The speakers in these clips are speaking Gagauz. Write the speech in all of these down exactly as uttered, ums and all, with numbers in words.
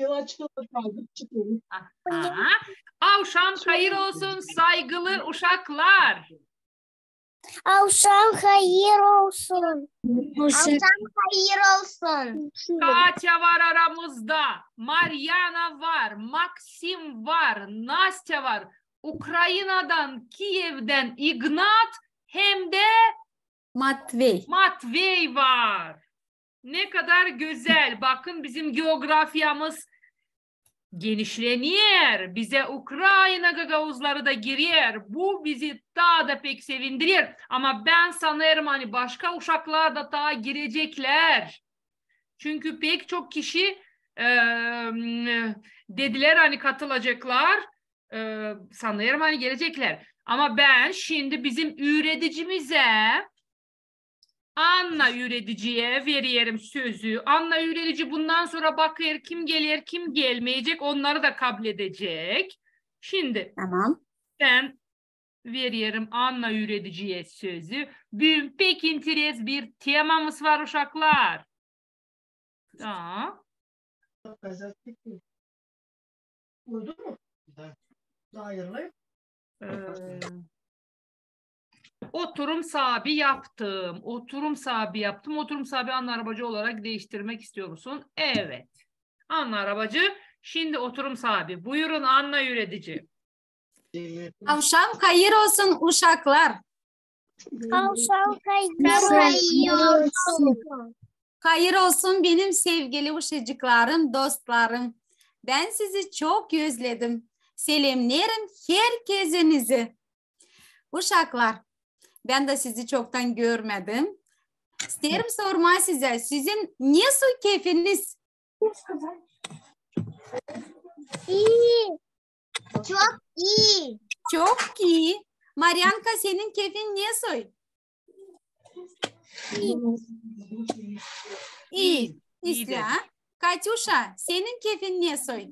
Yola çıkalım, çıkalım. Aha. Avşam hayır olsun, saygılı uşaklar. Avşam hayır olsun. Avşam hayır olsun. Katya var aramızda, Maryana var, Maksim var, Nastya var, Ukraynadan, Kiyevden İgnat hem de Matvey. Matvey var. Ne kadar güzel. Bakın, bizim coğrafyamız genişleniyor. Bize Ukrayna gagauzları da giriyor. Bu bizi taa da pek sevindirir. Ama bän sanêrım, ani başka uşaklar da taa gireceklär. Çünkü pek çok kişi, e, dedilär, ani katılaceklar. E, sanêrım, ani geleceklär. Ama bän şindi bizim üüredicimizä, Anna üürediciyä vererim sözü. Anna üüredici bundan sora bakêr, kim geler, kim gelmeyecek, onnarı da kabledecek. Şindi Tamam. bän vererim Anna üürediciyä sözü. Büün pek interes bir temamız var, uşaklar. Aa, Uydu mu? Hayırlı. e, oturum saabi yaptım. Oturum saabi yaptım. Oturum saabi Anna Arabacı olarak değiştirmek istiyor musun? Evet. Anna Arabacı, şindi oturum saabi. Buyurun Anna üüredici. Avşam hayır olsun, uşaklar. Avşam hayır olsun. Hayır olsun, benim sevgili uşacıklarım, dostlarım. Bän sizi çok özledim. Selemnerim herkezinizi. Uşaklar, bän dä sizi çoktan görmedim. İsteerim sormaa sizä, sizin nesoy kefiniz? İi. Çok ii. Çok ii. Maryanka, senin kefin nesoy? İi. İslää. Katuşa, senin kefin nesoy?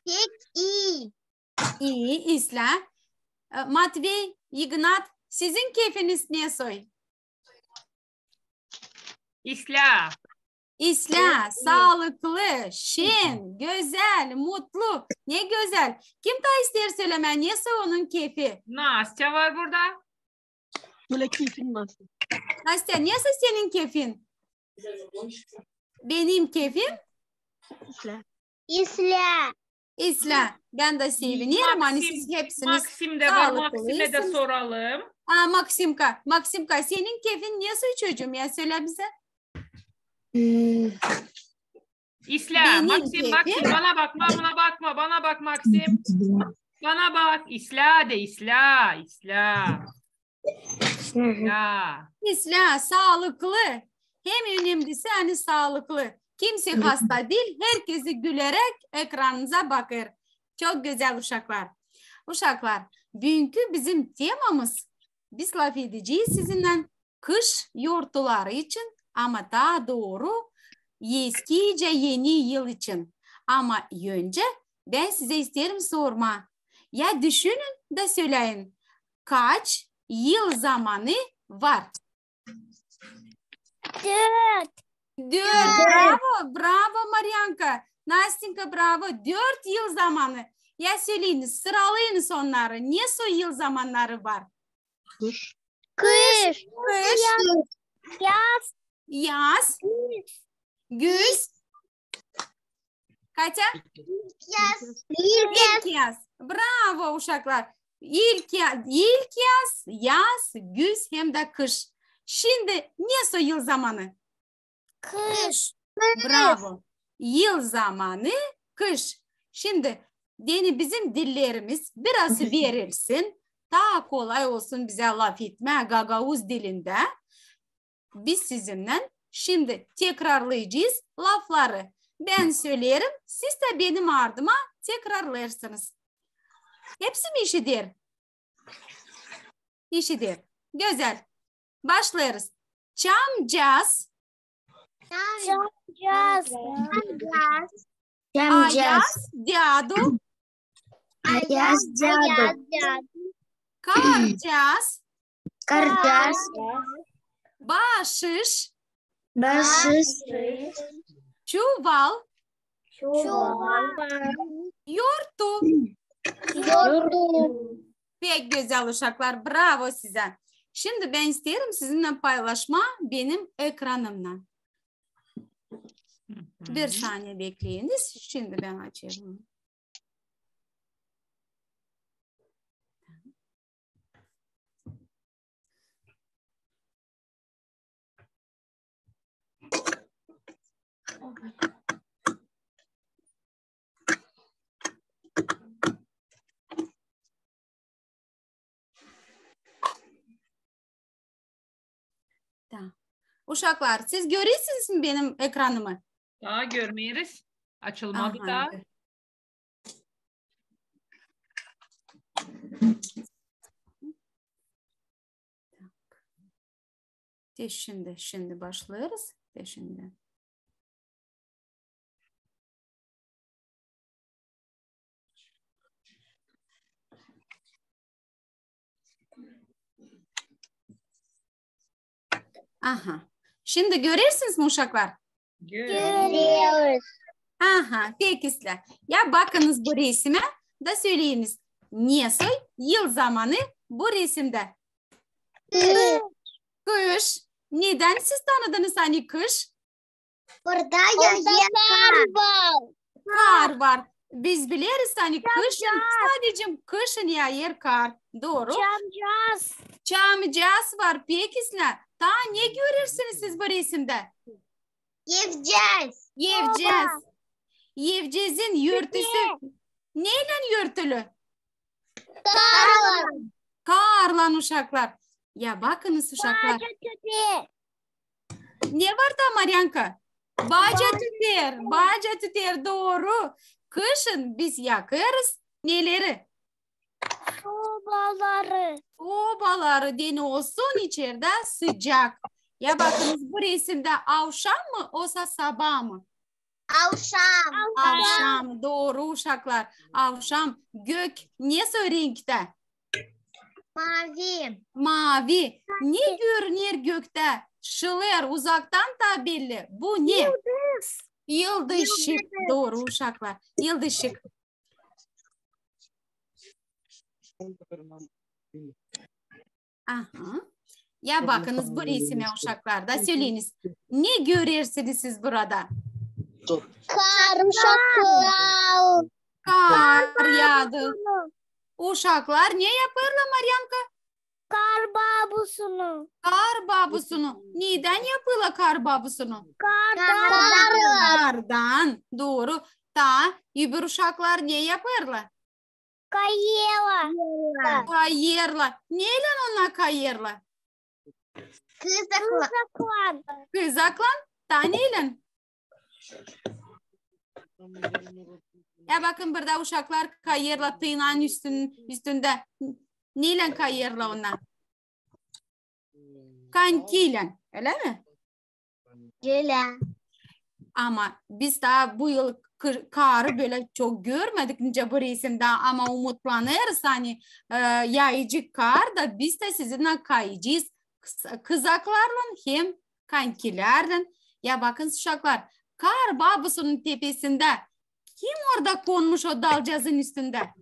Pek ii. İi, islää. E, Matvey, İgnat, sizin kefiniz nesoy? İslää. İslää, saalıklı, şen, gözäl, mutlu. Ne gözäl. Kim taa isteer sölemää, nesoy onun kefi? Nastya var burada. Bölä kefin nasıl? Nastya, nesoy senin kefin? Benim kefim? İslää. İslää. Bän dä sevinerim, ani siz hepsiniz saalıklısınız. Maksim de var, Maksimä dä soralım. Aa, Maksimka, Maksimka, senin kefin nesoy, çocuum, ya sölä bizä? İslää, Maksim, Maksim, bana bak, bana bakma, bana bak, Maksim. Bana bak, islää de, islää, islää. Ya. İslää, saalıklı. Hem önemlisi, ani saalıklı. Kimsey hasta diil, herkezi güleräk ekranınıza bakêr. Çok gözäl, uşaklar. Uşaklar, büünkü bizim temamız, biz lafedecez sizinnän kış yortuları için, ama taa dooru eskiicä Eni yıl için. Ama öncä bän sizä isteerim sormaa. Ya düşünün da söläyin, kaç yıl zamanı var? Dört. Dört. Bravo, bravo, Maryanka. Nastenka, bravo. Dört yıl zamanı. Ya söläyin, sıralayın onnarı. Nesoy yıl zamannarı var? Kış. Kış. Yaz. Yaz. Güz. Katya? Yaz. İlk yaz. İlk yaz. Bravo, uşaklar. İlk yaz, ilk yaz, yaz, güz hem dä kış. Şindi nesoy yıl zamanı? Kış. Bravo. Yıl zamanı kış. Şindi deyni bizim dillerimiz biraz verilsin, taa kolay olsun bizä lafetmää gagauz dilindä. Biz sizinnän şindi tekrarlayacez lafları. Bän söleerim, siz dä benim ardıma tekrarlêêrsınız. Hepsi mi işider? İşider. Gözäl. Başlêêrız. Çamcaz. Çamcaz. Çamcaz. Ayaz dädu. Ayaz dädu. Karcaz. Karcaz. Başış. Başış. Çuval. Çuval. Yortu. Yortu. Pek gözäl, uşaklar, bravo sizä. Şindi bän isteerim sizinnän paylaşmaa benim ekranımnan. Bir saniye bekleyiniz. Şindi bän açêrım. Da. Uşaklar, siz görersiniz mi benim ekranımı? Taa görmeeriz. Açılmadı taa. Te şindi, şindi başlêêrız. Te şindi. Aha. Şindi görersiniz mi, uşaklar? Görüyoruz. Aha, pek islää. Ya bakınız bu resimä da söleyiniz, nesoy yıl zamanı bu resimdä? Kış. Kış. Nedän siz tanıdınız ani kış? Burada yaaêr kar. Kar var. Biz bileriz, ani kışın, sadecä kışın yaaêr kar. Dooru. Çamcaaz. Çamcaaz var. Pek islää. Taa ne görersiniz siz bu resimdä? Evceez. Evceez. Evceezin örtüsü neylän örtülü? Karlan. Karlan, uşaklar. Ya bakınız, uşaklar. Baca tüter. Ne var taa, Maryanka? Baca tüter. Baca tüter, dooru. Kışın biz yakêrız neleri? Sobaları. Sobaları, deyni olsun içerdä sıcak. Ya bakınız, bu resimdä avşam mı, osa sabaa mı? Avşam. Avşam, dooru, uşaklar. Avşam. Gök nesoy renktä? Mavi. Mavi. Ne görüner göktä? Şılêêr, uzaktan taa belli. Bu ne? Yıldız. Yıldızçık. Dooru, uşaklar. Yıldızçık. Aha. Ya bakınız bu resimä, uşaklar, da söleyiniz. Ne görersiniz siz burada? Kar. Kar yaadı. Uşaklar ne yapêrlar, Maryanka? Kar babusunu. Kar babusunu. Nedän yapêrlar kar babusunu? Kardan. Kardan. Dooru. Taa öbür uşaklar ne yapêrlar? Kayêrlar. Kayêrlar. Neylän onnar kayêrlar? Kızaklan. Kızaklan. Taa neylän? Ya bakın, burada uşaklar kayêrlar tıynanın üstün-, üstündä. Neylän kayêrlar onnar? Kankiylän, ölä mi? Ölä. Ama biz taa bu yıl kı-, karı bölä çok görmedik, nicä bu resimdä, ama umutlanêrız, ani, e, yaayacek kar da biz dä sizinnän kayacez kız-, kızaklarlan hem kankilärlän. Ya bakın, uşaklar, kar babusunun tepesindä kim orada konmuş o dalcaazın üstündä?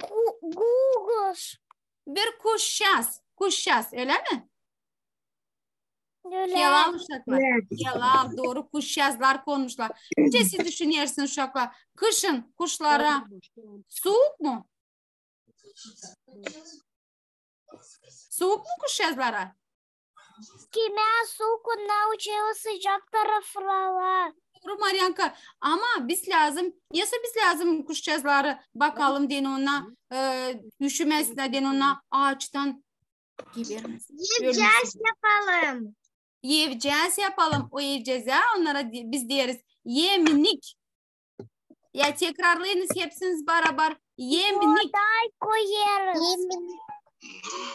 Ku-, kuş. Bir kuşçaaz, kuşçaaz, ölä mi? Ölä. Helal, uşaklar. Helal, dooru, kuşçaazlar konmuşlar. Nicä siz düşünersiniz, uşaklar? Kışın kuşlara suuk mu? Suuk mu kuşçaazlara? Kimä suuk, onnar uçêr sıcak taraflara. Dooru, Maryanka. Ama biz lääzım, nesoy biz lääzım kuşçaazları bakalım deyni onnar, e, üşümesin deyni onnar aaçtan gebermesin. Evceez yapalım. Evceez yapalım. O evceezä onnara de-, biz deeriz emnik. Ya tekrarlayınız hepsiniz barabar. Emnik. Boday koyêrız. Emnik.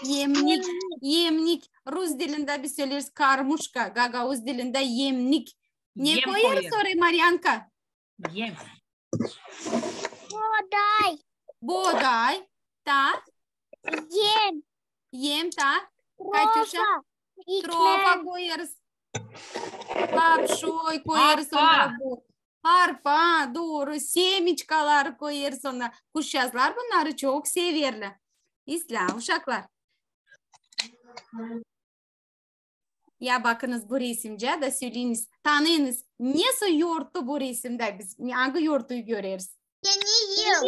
Emnik. Emnik. Rus dilindä biz söleeriz karmuşka, gagauz dilindä emnik. Ne koyêrız oraya, Maryanka? Em. Boday. Boday. Taa? Em. Em, taa? Katuşa. Trofa. Ekmäk. Trofa koyêrız. Papşoy koyêrız onnara. Arpa. Arpa, dooru, semiçkaları koyêrız ona. Kuşçaazlar bunnarı çok severlär. İslää, uşaklar. Ya bakınız bu resimcä da söleyiniz, tanıyınız, nesoy yortu bu resimdä, biz angı yortuyu göreriz? Eni yıl.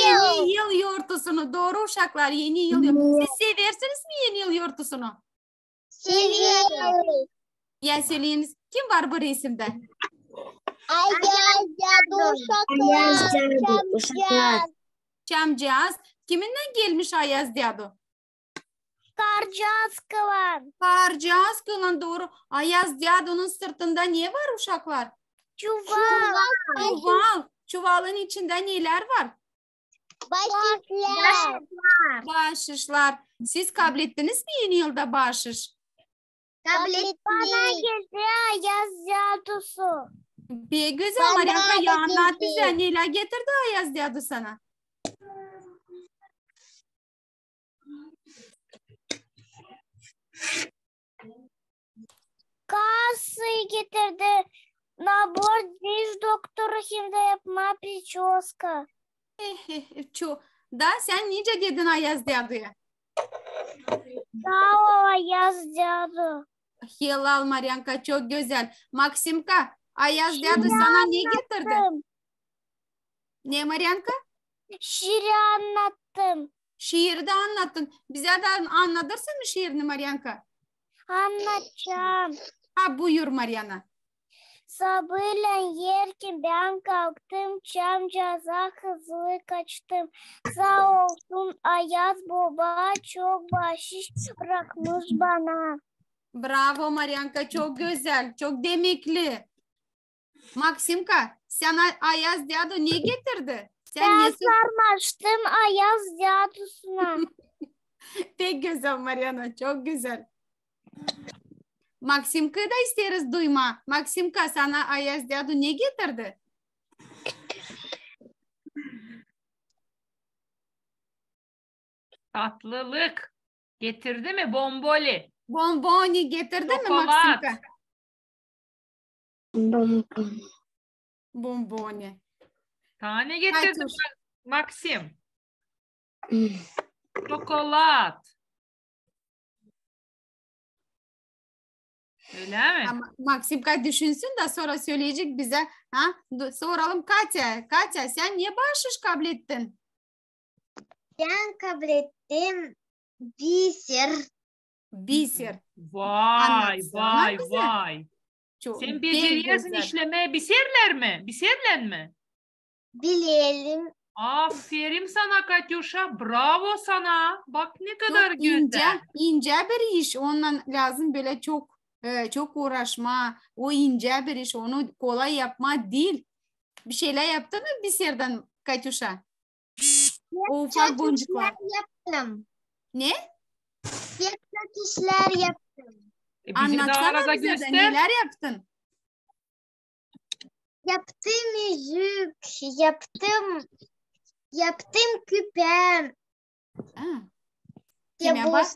Eni yıl yortusunu, dooru, uşaklar, eni yıl yortusunu. Siz seversiniz mi eni yıl yortusunu? Severim. Ya söleyiniz, kim var bu resimdä? Ayaz dädu, uşaklar. Ayaz dädu, uşaklar. Çamcaaz. Kimindän gelmiş Ayaz dädu? Karcaaz kılan. Karcaaz kılan, dooru. Ayaz dädunun sırtında ne var, uşaklar? Çuval. Çuval. Çuvalın içindä neler var? Baaşışlar. Baaşışlar. Siz kablettiniz mi eni yılda baaşış? Kablettim. Bana getirdi Ayaz dädusu. Pek gözäl, Maryanka, annat bizä, nelär getirdi Ayaz dädu sana? Kassayı getirdi. Nabor diş doktoru hem dä yapmaa pričoska. Eh, eh, eh, ço-, da sän nicä dedin Ayaz däduya? Saa ol, Ayaz dädu. Helal, Maryanka, çok gözäl. Maksimka, Ayaz dädu sana ne getirdi? Ne, Maryanka? Şiiri annattım. Şiiri dä annattın. Bizä dä annadırsın mı şiirini, Maryanka? Annadacam. Ha, buyur, Maryana. Sabaalän erken bän kalktım, çamcaaza hızlı kaçtım. Saa olsun Ayaz boba, çok baaşış brakmış bana. Bravo, Maryanka, çok gözäl, çok demekli. Maksimka, sana Ayaz dädu ne getirdi? Sän ne sor- sarmaştım Ayaz dädusuna. Pek gözäl, Maryana, çok gözäl. Maksimkayı da isteeriz duymaa. Maksimka, sana Ayaz dädu ne getirdi? Tatlılık. Getirdi mi bomboli? Bomboni getirdi mi, Maksimka? Şokolad. Bomboni. Bomboni. Taa ne getirdi Maksim? Şokolad. Ölä mi? Ama Maksimka düşünsün da sora söleyecek bizä. Ha? Soralım Katya. Katya, sän ne baaşış kablettin? Bän kablettim biser. Biser. Vay, vay, vay. Sän becerersin işlemää biserlär mi? Biserlän mi? Bilerim. Aferin sana, Katüşa, bravo sana. Bak, ne kadar gözäl. İncä bir iş, onunnan lääzım bölä çok, e, çok uuraşmaa. O incä bir iş, onu kolay yapmaa diil. Bir şeylär yaptın mı biserdän, Katüşa? O ufak boncuklar. Yaptım. Ne? Pek çok işlär yaptım. E, annatsana bizä dä, nelär yaptın? Yaptım üzük, yaptım, yaptım küpä. Ha. Kimä bak?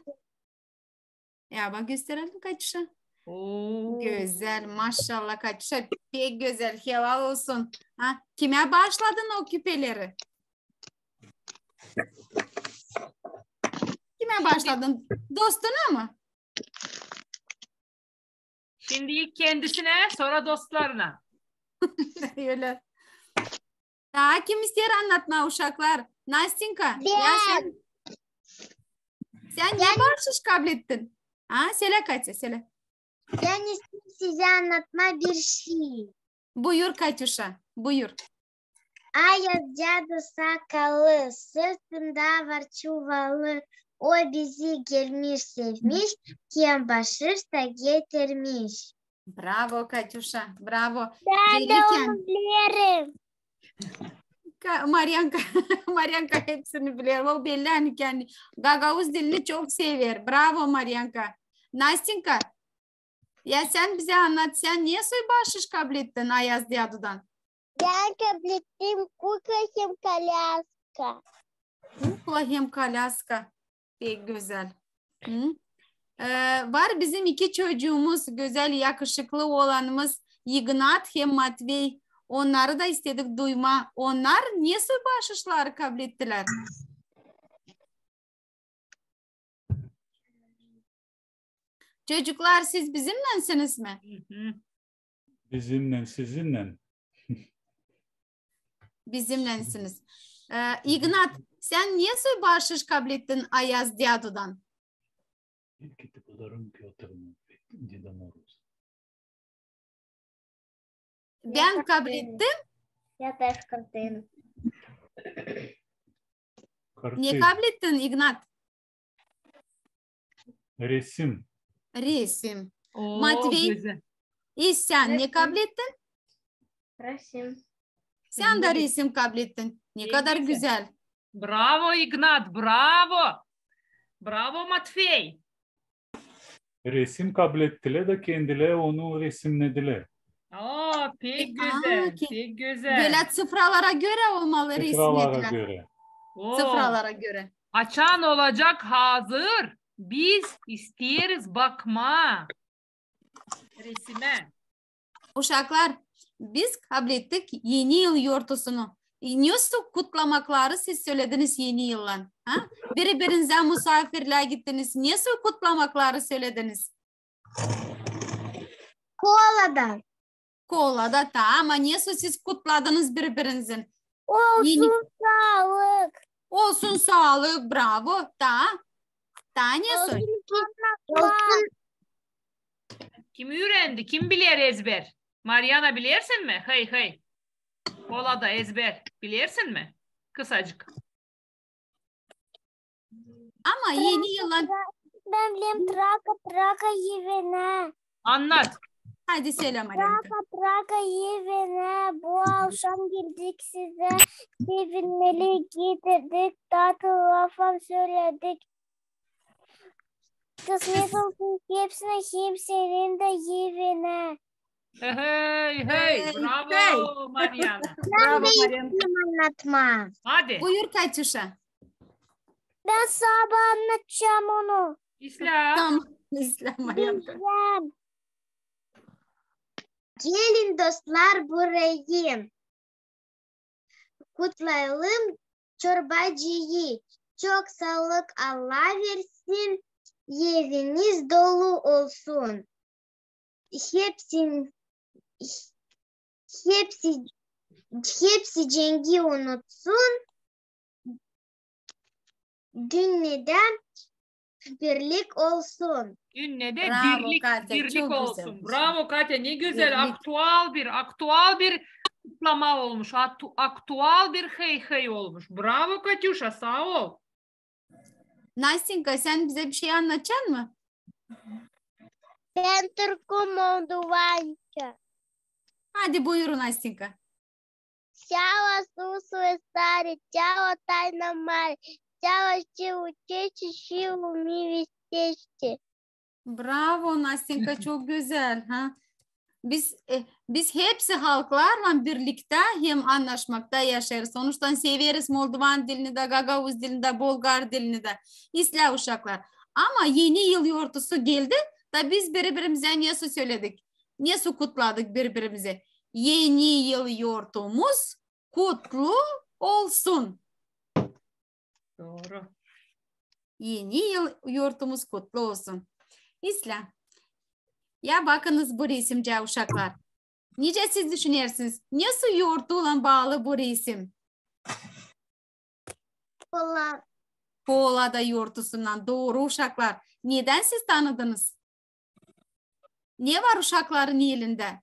Ya bak, gösterelim Katüşa. Oo. Gözäl, maşallah Katüşa, pek gözäl, helal olsun. Ha, kimä baaşladın o küpeleri? Kimä baaşladın? Dostuna mı? Şindi ilk kendisinä, sora dostlarına. Ölä. Taa kim isteer annatmaa, uşaklar? Nastenka, ya sän, sän ne baaşış kablettin? Ha, sölä, Katya, sölä. Bän isteerim sizä annatmaa bir şiir. Buyur, Katüşa, buyur. Ayaz dädu sakalı, sırtında var çuvalı. O bizi gelmiş sevmiş, hem baaşış da getirmiş. Bravo, Katüşa, bravo. Bän dä onu bilerim. Maryanka, Maryanka hepsini biler. O bellär, ani kendi gagauz dilini çok sever. Bravo, Maryanka. Nastenka, ya sän bizä annat, sän ne soy baaşış kablettin Ayaz dädudan? Bän kablettim kukla hem kolyaska. Kukla hem kolyaska. Pek gözäl. Hı? E, var bizim iki çocuumuz, gözäl, yakışıklı olanımız İgnat hem Matvey. Onnarı da istedik duymaa. Onnar nesoy baaşışları kablettilär? Çocuklar, siz bizimnänsiniz mi? Bizimnän, sizinnän. Bizimnänsiniz. E, İgnat, sän nesoy baaşış kablettin Ayaz dädudan? İlk pодарунок отримав від Діда Мороза. Bän kablettim. Я тоже картину. Ne kablettin, İgnat? Resim. Resim. Oo, Matvey, gözäl. İ sän ne kablettin? Resim. Sän dä resim kablettin. Ne kadar gözäl. Bravo, İgnat, bravo. Bravo, Matvey. Resim kablettilär da kendileri onu resimnedilär. Oo, pek gözäl, pek gözäl. Bölä sıfralara görä olmalı resimnedilär. Sıfralara görä. Oo. Sıfralara görä. Açan olacak hazır? Biz isteeriz bakmaa resimä. Uşaklar, biz kablettik Eni yıl yortusunu. E, nesoy kutlamakları siz sölediniz Eni yıllan? Ha? Biri-birinizä musaafirlää gittiniz. Nesoy kutlamakları sölediniz? Kolada. Kolada, ta, ama nesoy siz kutladınız biri-birinizin? Olsun saalık. Olsun saalık, bravo. Ta, ta nesoy? Olsun. Kim üürendi? Kim biler ezber? Mariana, bilersin mi? Hey, hey. Kolada ezber. Bilersin mi? Kısacık. Ama Eni yıllan... Bän bilerim, traka, traka, evinä. Annat. Hadi sölä, Marianka. Traka, traka, evinä. Bu avşam geldik sizä sevinmeli getirdik, tatlı laflar söledik. Kısmet olsun hepsinä, hem senin dä evinä. Hey, hey, bravo, Mariana. Bravo, Marianka. Buyur, Katüşa. Bän sabaa annadacam onu. İslää. Tamam, islää, Marianka. Gelin, dostlar, burayı. Kutlayalım çorbacıyı. Çok saalık Allah versin, eviniz dolu olsun. Hepsin, hepsi, hepsi cengi unutsun. Dünnedä birlik olsun. Dünnedä birlik olsun. Bravo, Katya, ne gözäl, aktual bir, aktual bir kutlama olmuş, aktual bir hey-hey olmuş. Bravo, Katüşa, saa ol. Nastenka, sän bizä bir şey annadacan mı? Bän türkü moldovanka. Hadi buyurun, Nastenka. Ćao, susle stari, ćao, tajna mari, ćao, živu češće, živu mi vestešte. Bravo, Nastenka, çok gözäl. Ha? Biz, e, biz hepsi halklarlan birliktä hem annaşmakta yaşêêrız. Onuştan severiz moldovan dilini dä, gagauz dilini dä, bolgar dilini dä. İslää, uşaklar. Ama Eni yıl yortusu geldi, da biz biri-birimizä nesoy söledik? Nesoy kutladık biri-birimizi? Eni yıl yortumuz kutlu olsun. Dooru. Eni yıl yortumuz kutlu olsun. İslää. Ya bakınız bu resimcä, uşaklar. Nicä siz düşünersiniz? Nesoy yortuylan baalı bu resim? Kola. Kolada yortusundan. Dooru, uşaklar. Nedän siz tanıdınız? Ne var uşakların elindä?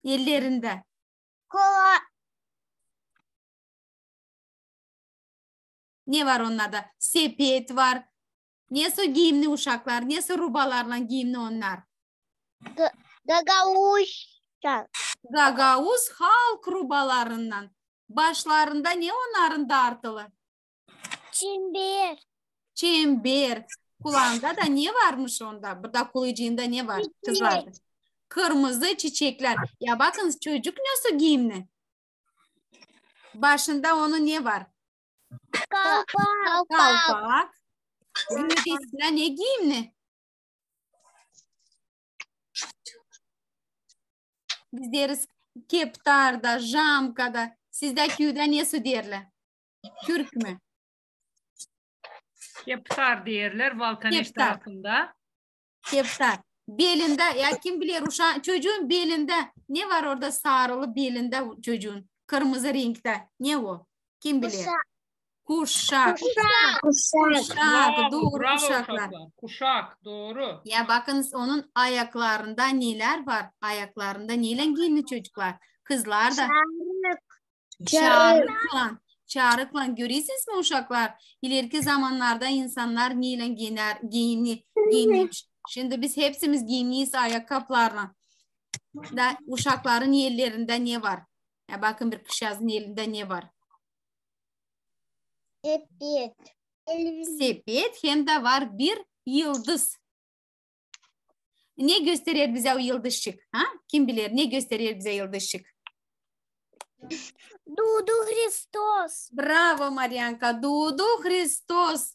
Ellerindä? Kola. Ne var onnarda? Sepet var. Nesoy giimni uşaklar? Nesoy rubalarlan giimni onnar? Ga-, gagauz. Gagauz halk rubalarınnan. Başlarında ne onnarın dartılı? Çember. Çember. Kulaanda da ne varmış onda? Burada kulacıında ne var? Çiçek. Kızlar. Kırmızı çiçeklär. Ya bakınız, çocuk nesoy giimni. Başında onun ne var? Kalpak. Kalpak. Gövdesindä ne giimni? Biz deeriz, Keptarda, Jamkada. Sizdä küüdä nesoy deerlär? Kürk mü? Keptar deerlär Valkaneş tarafında. Keptar. Belindä, ya kim biler, uşa-, çocuun belindä ne var orada sarılı belindä çocuun? Kırmızı renktä. Ne o? Kim biler? Kuşak. Kuşak. Kuşak. Bravo, dooru, bravo, uşaklar. Kuşak, dooru. Ya bakınız, onun ayaklarında nelär var? Ayaklarında neylän giinir çocuklar? Kızlar da. Çarık. Çarıklan. Çarıklan. Görersiniz mi, uşaklar? İleriki zamannarda insannar neylän giiner, giini-, giinirmiş. Şindi biz hepsimiz giineriz ayakkapılarlan. Da uşakların ellerindä ne var? Ya bakın, bir kızçaazın elindä ne var? Sepet. Sepet, hem dä var bir yıldız. Ne gösterer bizä o yıldızçık? Ha? Kim biler, ne gösterer bizä yıldızçık? Duudu Hristos. Bravo, Maryanka, duudu Hristos.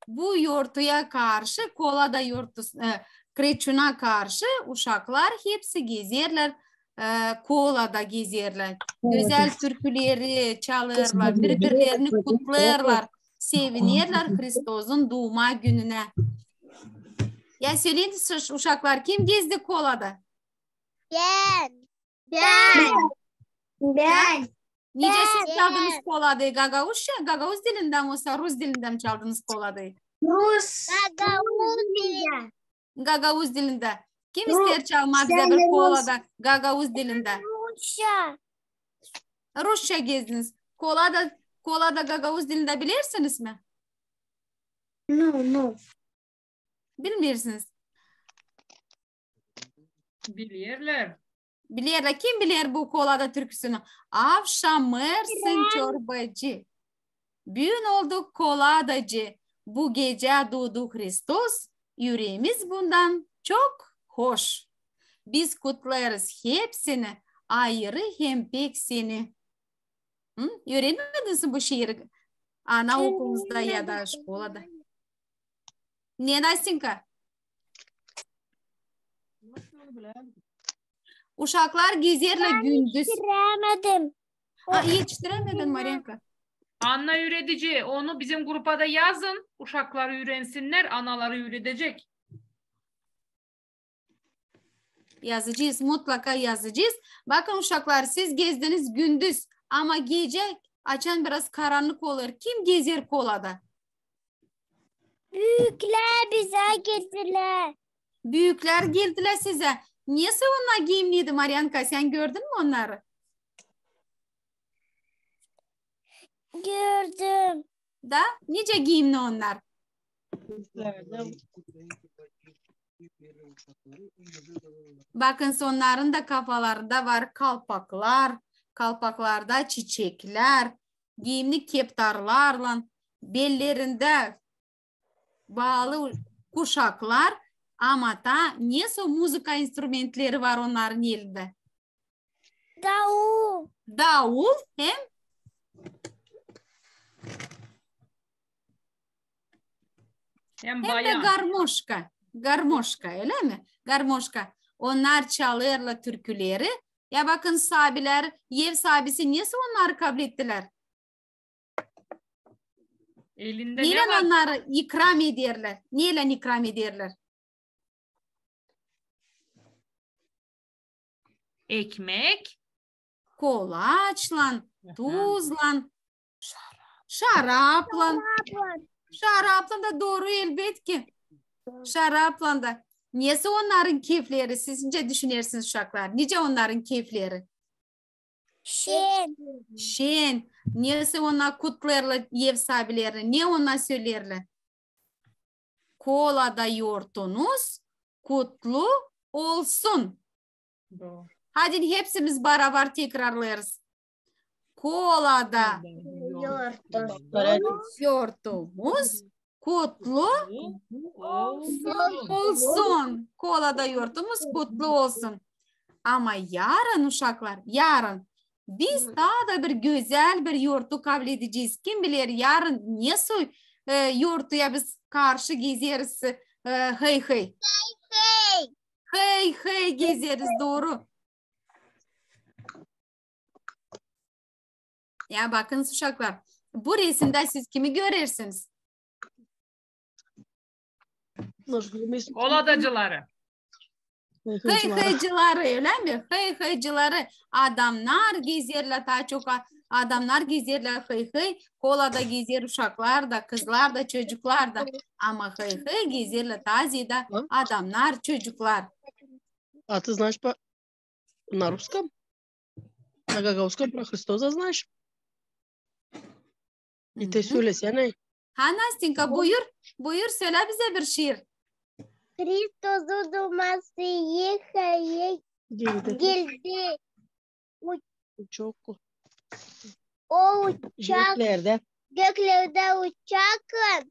Bu yortuya karşı, Kolada yortus-, e, Kreçuna karşı uşaklar hepsi gezerlär, e, Kolada gezerlär. Gözäl türküleri çalêrlar, biri-birlerini kutlêêrlar, sevinerlär Hristosun duuma gününä. Ya söleyin, uşaklar, kim gezdi Kolada? Bän. Bän. Bän. Nicä siz çaldınız Koladayı? Gagauzça, gagauz dilindä mi, osa rus dilindä mi çaldınız Koladayı? Rus. Gagauz dilindä. Gagauz dilindä. Kim isteer çalmaa bizä bir Kolada gagauz dilindä? Rusça. Rusça gezdiniz. Kolada, Kolada gagauz dilindä bilersiniz mi? No, no. Bilmeersiniz. Bilerlär. Bilerlär. Kim biler bu Kolada türküsünü? Avşam ersin çorbacı. Büün olduk koladacı. Bu gecä duudu Hristos. Üreemiz bundan çok hoş. Biz kutlêêrız hepsini, ayırı hem pek seni. Hı? Üürenmediniz mi bu şiiri anaokulunuzda ya da şkolada? Ne, Nastenka? Uşaklar gezerlär gündüz. Yetiştirämedim. Ha, yetiştirämedin, Maryanka. Anna üüredici, onu bizim grupada yazın, uşaklar üürensinnär, anaları üüredecek. Yazacez, mutlaka yazacez. Bakın, uşaklar, siz gezdiniz gündüz, ama gecä, açan biraz karannık olêr, kim gezer Kolada? Büüklär bizä geldilär. Büüklär geldilär sizä. Nesoy onnar giimniydi, Maryanka, sän gördün mü onnarı? Gördüm. Da, nicä giimni onnar? Bakın, onnarın da kafalarında var kalpaklar, kalpaklarda çiçeklär, giimni keptarlarlan, bellerindä baalı kuşaklar, ama taa nesoy muzıka instrumentleri var onnarın elindä? Daul. Daul hem hem dä garmoşka. Garmoşka, ölä mi? Garmoşka. Onnar çalêrlar türküleri. Ya bakın, saabilär, ev saabisi nesoy onnarı kablettilär? Neylän onnarı ikram ederlär? Neylän ikram ederlär? Ekmek. Kolaçlan, tuzlan, şaraplan. Şaraplan da dooru, elbetki. Şaraplan da. Nesoy onnarın keyfleri, siz nicä düşünersiniz, uşaklar? Nicä onnarın keyfleri? Şen. Şen. Nesoy onnar kutlêrlar ev saabilerini? Ne onnar söleerlär? Kolada yortunuz kutlu olsun. Hadi hepsimiz barabar tekrarlêêrız. Kolada yortumuz kutlu olsun. Kolada yortumuz kutlu olsun. Ama yarın, uşaklar, yarın biz taa da bir gözäl bir yortu kabledecez. Kim biler, yarın nesoy, e, yortuya biz karşı gezeriz, e, hey-hey. Hey-hey gezeriz, dooru. Ya bakınız, uşaklar, bu resimdä siz kimi görersiniz? Koladacıları. Hıy-hıycıları, ölä mi? Hıy-hıycıları. Adamnar gezerlär, taa çok a-, adamnar gezerlär hıy-hıy. Kolada gezer uşaklar da, kızlar da, çocuklar da. Ama hıy-hıy gezerlär taa ziyada adamnar, çocuklar. А ты знаешь по-, на русском? На гагаузском про Христоса знаешь? И ты söylesene. Ha, Nastenka, buyur. Buyur, sölä bizä bir şiir. Христос зрел думасына, гелди. Гелди. Uçak. O uçak. Göklerdä. Göklerdä uçaklan.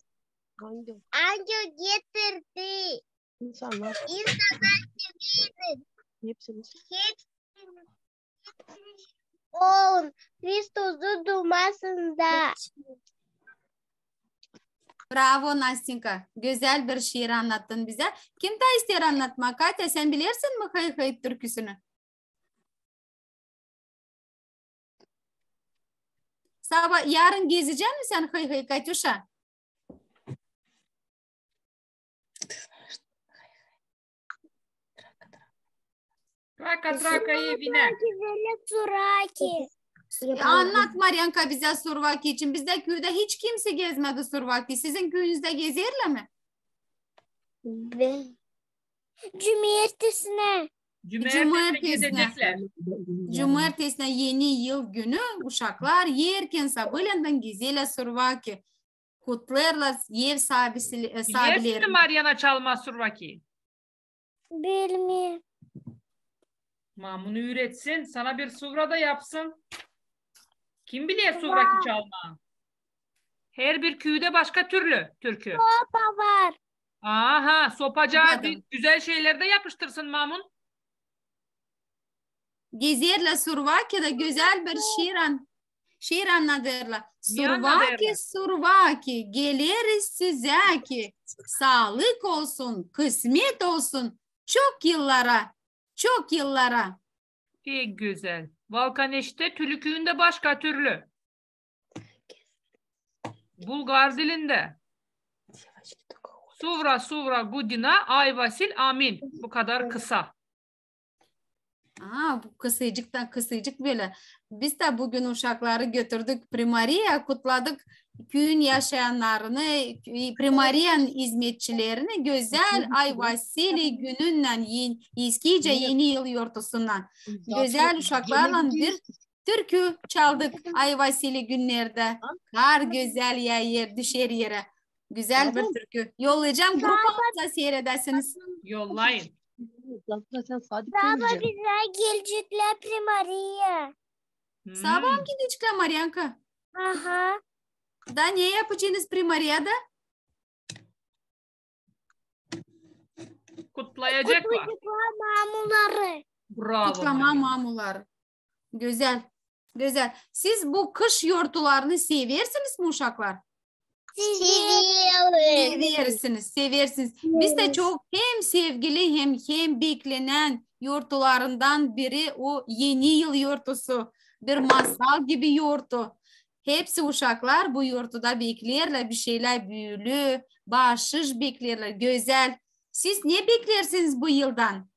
Angel. Angel getirdi. İnsannar. İnsannar getirdi. Hepsini. Hepsini. Oolun. Христос зрел думасына. Bravo, Nastenka. Gözäl bir şiir annattın bizä. Kim taa isteer annatmaa? Katya, sän bilersin mi Hıy-hıy türküsünü? Saba, yarın gezecän mi sän Hıy-hıy, Katüşa? Тракатрака и вина. Сурваки. Annat, Maryanka, bizä Survaki için. Bizdä küüdä hiç kimsä gezmedi Survaki. Sizin küüyünüzdä gezerlär mi? Cumertesinä. Cumertesinä. Cumertesinä, eni yıl günü uşaklar erken sabaalendän gezerlär Survaki. Kutlêêrlar ev saabilerini. Bilersin mi, Maryana, çalmaa Survaki? Bilmeerim. Mamun üüretsin, sana bir suvra da yapsın. Kim biler Survaki çalmaa? Herbir küüdä başka türlü türkü. Sopa var. Aha, sopaca bir gözäl şeylerdä yapıştırsın Mamun. Gezerlär Survakidä, gözäl bir şiir an-, şiir annadêrlar. Survaki, Survaki, geleriz sizäki. Saalık olsun, kısmet olsun. Çok yıllara, çok yıllara. Pek gözäl. Valkaneştä, Tülü küüyündä başka türlü. Bulgar dilindä. Suvra, suvra, gudina, ay Vasil, amin. Bu kadar kısa. Aa, bu kısacıktan kısacık bölä. Biz dä büün uşakları götürdük primariyaya, kutladık küüyün yaşayannarını, primariyanın izmetçilerini gözäl ay Vasili gününnän, eskiicä eni yıl yortusunnan. Gözäl uşaklarlan bir türkü çaldık ay Vasili günnerdä. Kar gözäl yaaêr, düşer erä. Gözäl bir türkü. Yollayacam, grupalarınıza seyredäsiniz. Yollayın. Saba bizä geleceklär primariyaya. Saba mı geleceklär, Maryanka? Aha. Da ne yapacenız primariyada? Kutlayaceklar. Kutlayaceklar mamuları. Bravo, Maryanka. Kutlamaa mamuları. Gözäl. Gözäl. Siz bu kış yortularını seversiniz mi, uşaklar? Severim. Seversiniz, seversiniz. Biz dä çok hem sevgili, hem, hem beklenän yortularından biri o eni yıl yortusu. Bir masal gibi yortu. Hepsi uşaklar bu yortuda bekleerlär bir şeylär, büülü, baaşış bekleerlär, gözäl. Siz ne bekleersiniz bu yıldan?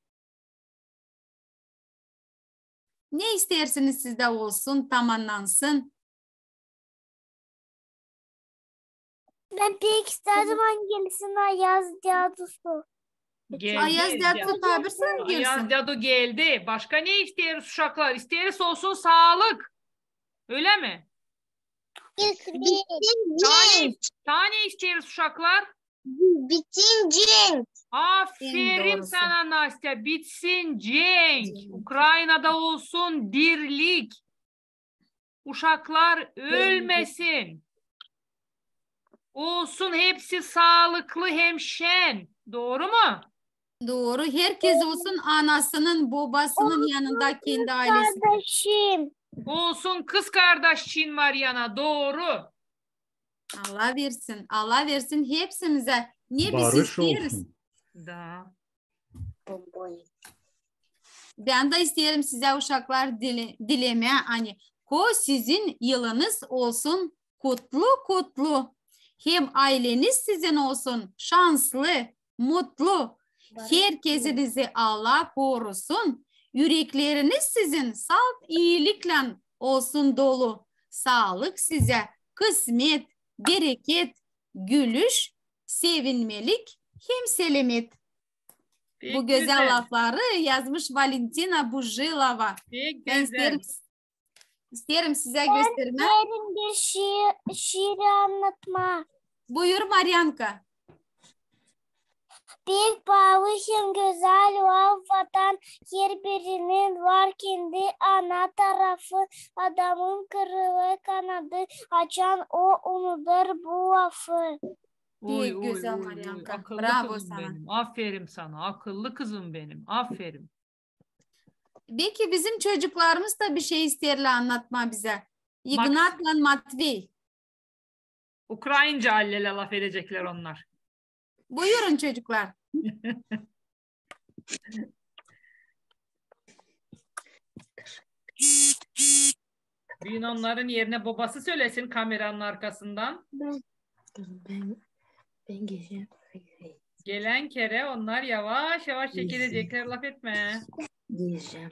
Ne isteersiniz sizdä olsun, tamannansın? Bän pek isteerim, ani gelsin Ayaz dädusu. Geldi, Ayaz dädu, tabii, gelsin. Ayaz dädu geldi. Başka ne isteeriz, uşaklar? İsteeriz olsun saalık. Ölä mi? Taa ne, taa ne isteeriz, uşaklar? Bitsin cenk. Aferin sana, Nastya. Bitsin cenk. Ukraynada olsun dirlik. Uşaklar ölmesin. Olsun hepsi saalıklı hem şen. Dooru mu? Dooru. Herkez olsun anasının, bobasının yanında, kendi ailesi. Olsun kızkardaşçıın, Maryana. Dooru. Allah versin, Allah versin hepsimizä. Ne biz isteeriz? Da. Bän dä isteerim sizä, uşaklar, dile-, dilemää, ani Ko sizin yılınız olsun kutlu-kutlu. Hem ayleniz sizin olsun şanslı, mutlu. Herkezinizi Allah korusun. Ürekleriniz sizin salt iiliklän olsun dolu. Saalık sizä, kısmet, bereket, gülüş, sevinmelik hem selamet. Bu gözäl lafları yazmış Valentina Buжилова. Bän isteerim, isteerim sizä göstermää. Bän isteerim bir şiir, şiir annatmaa. Buyur, Maryanka. Pek paalı hem gözäl laf vatan, herbirinin var kendi ana tarafı, adamın kırılı kanadı, açan o unudur bu lafı. Pek gözäl, Maryanka. Bravo sana. Aferin sana, akıllı kızım benim. Aferin. Beki bizim çocuklarımız da bir şey isteerlär annatmaa bizä. İgnatlan Matvey. Ukrainca allelä laf edeceklär onnar. Buyurun, çocuklar. Büün onnarın erinä bobası sölesin kameranın arkasından. Bän, bän, bän gecäm. Gelän kerä onnar yavaş-yavaş çekilecekler laf etmää. Gecäm.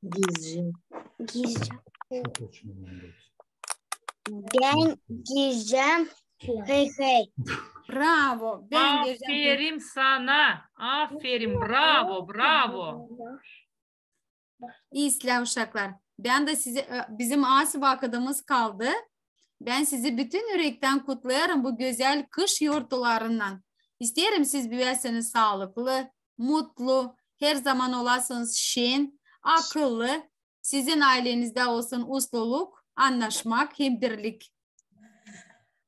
Gecäm. Gecäm. Bän gecäm. Hey, hey. Bravo. Bän gecäm. Aferin sana. Aferin. Bravo, bravo. İslää, uşaklar. Bän dä sizi, e, bizim az vakıdımız kaldı. Bän sizi bütün ürektän kutlêêrım bu gözäl kış yortularınnan. İsteerim, siz büyäsiniz saalıklı, mutlu, herzaman olasınız şen, akıllı, sizin aylenizdä olsun usluluk, annaşmak hem birlik.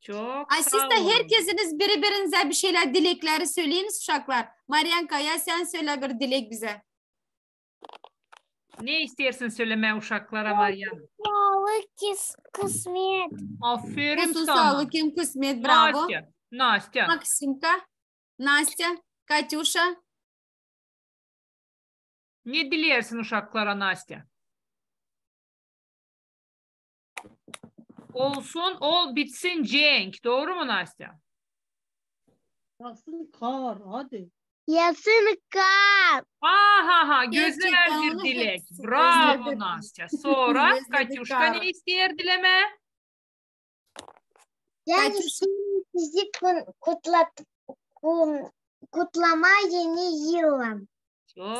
Çok saaolun. A siz dä herkeziniz biri-birinizä bir şeylär, dilekleri söleyiniz, uşaklar. Maryanka, ya sän sölä bir dilek bizä. Ne isteersin sölemää uşaklara, Maryana? Saalık, kıs-, kısmet. Aferin sana. Olsun saalık hem kısmet, bravo. Nastya, Nastya. Maksimka, Nastya, Katüşa. Ne dileersin uşaklara, Nastya? Olsun, ol bitsin cenk. Dooru mu, Nastya? Yaasın kar, hadi. Yaasın kar. Aha, gözäl bir dilek. Bravo, Nastya. Sora Katüşka ne isteer dilemää? Bän isteerim sizi kut-, kutlat-, kun-, kutlamaa Eni yıllan.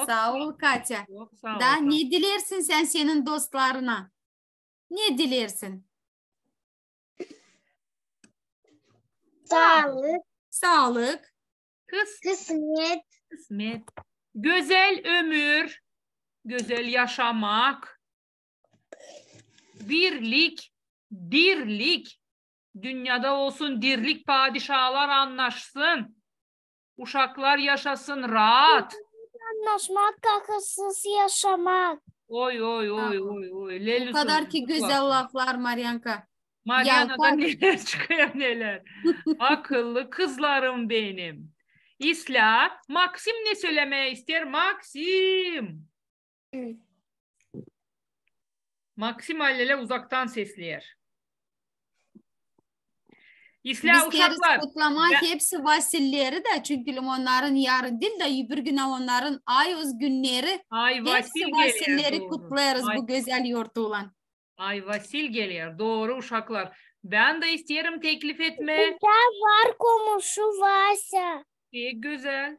Saa ol, Katya. Da ne dileersin sän senin dostlarına? Ne dileersin? Saalık. Saalık. Kıs-, kısmet. Kısmet. Gözäl ömür. Gözäl yaşamak. Birlik. Dirlik. Dünnedä olsun dirlik, padişalar annaşsın. Uşaklar yaşasın raat. Annaşmak, kahırsız yaşamak. Oy, oy, oy, oy, oy. O kadar ki gözäl laflar, Maryanka. Maryanadan nelär çıkêr, nelär. Akıllı kızlarım benim. İslää, Maksim ne sölemää isteer? Maksim. Maksim alelä uzaktan sesleer. İslää, uşaklar. Biz isteeriz kutlamaa hepsi Vasilleri dä, çünkü onnarın yarın diil dä, öbür günä onnarın ay öz günneri. Ay Vasil geler, dooru. Hepsi Vasilleri kutlêêrız bu gözäl yortuylan. Ay Vasil geler, dooru, uşaklar. Bän dä isteerim teklif etmää. Burada var komuşu Vasya. Pek gözäl.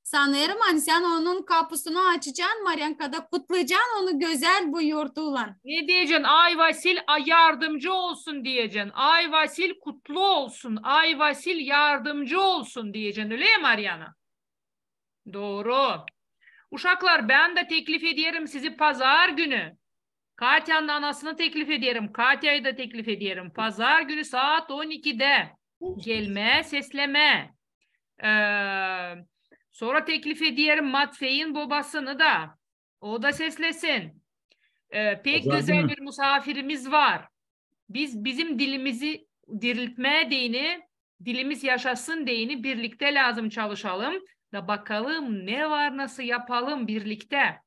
Sanêrım, ani sän onun kapusunu açacan, Maryanka, da kutlayacan onu gözäl bu yortuylan. Ne deyecän? Ay Vasil, a, yardımcı olsun deyecän. Ay Vasil kutlu olsun. Ay Vasil yardımcı olsun deyecän. Ölä mi, Maryana? Dooru. Uşaklar, bän dä teklif ederim sizi pazar günü. Katyanın anasını teklif ederim. Katyayı da teklif ederim. Pazar günü saat on ikidä gelmää, seslemää. Ee, sora teklif ederim Matveyin bobasını da. O da seslesin. Ee, pek gözäl bir musaafirimiz var. Biz bizim dilimizi diriltmää deyni, dilimiz yaşasın deyni birliktä lääzım çalışalım da bakalım ne var, nasıl yapalım birliktä.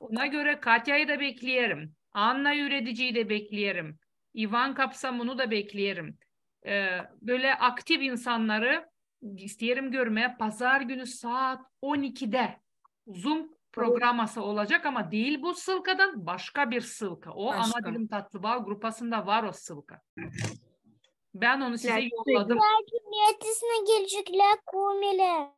Ona görä Katyayı da bekleerim. Anna Ürediciyi dä bekleerim. İvan Kapsamunu da bekleerim. E, bölä aktiv insannarı isteerim görmää pazar günü saat on ikidä. Zoom programması olacek, ama diil bu ssılkadan, başka bir ssılka. O Ana dilim tatlı bal grupasında var o ssılka. Bän onu sizä yolladım. Cumäärtesi günü geleceklär Komilä.